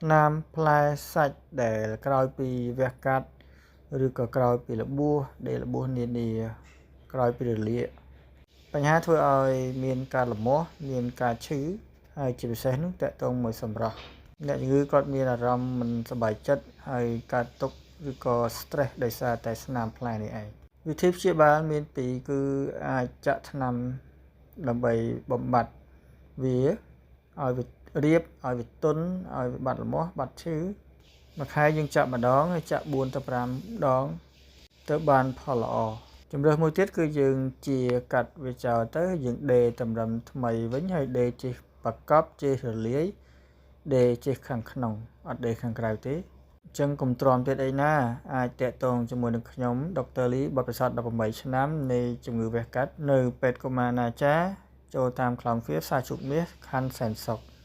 ស្នាមផ្លែសាច់ដែលក្រោយពីវះកាត់ឬក៏ក្រោយពីរបួសដេរបួសនានាក្រោយពីរលាកបញ្ហាធ្វើឲ្យមានការលមាស់មានការឈឺហើយជាពិសេសនោះតកតងមួយសម្រស់អ្នកជំងឺគាត់មានអារម្មណ៍មិនសប្បាយចិត្តហើយកើតទុក្ខឬក៏ stress ដោយសារតែស្នាមផ្លែនេះឯងវិធីព្យាបាលមានពីរគឺអាចចាក់ថ្នាំដើម្បីបំបត្តិវាឲ្យវារៀបឲ្យវាទន់ឲ្យវាបាត់រមាស់បាត់ឈឺមួយខែយើងចាក់ម្ដងហើយចាក់4ទៅ5ដងទៅបានផលល្អជំរើសមួយទៀតគឺយើងជាកាត់វាចោលទៅយើងដេតម្រឹមថ្មីវិញហើយដេជិះប្រកបជិះរលាយដេជិះខាងក្នុងអត់ដេខាងក្រៅទេអញ្ចឹងកុំទ្រាំទៀតអីណាអាចតាក់ទងជាមួយនឹងខ្ញុំដុកទ័រលីបទពិសោធន៍18ឆ្នាំនៃជំងឺវះកាត់នៅពេទ្យកុមារាចាចូលតាមខ្លងទ្វារផ្សារជូកមាសខណ្ឌសែនសុខ។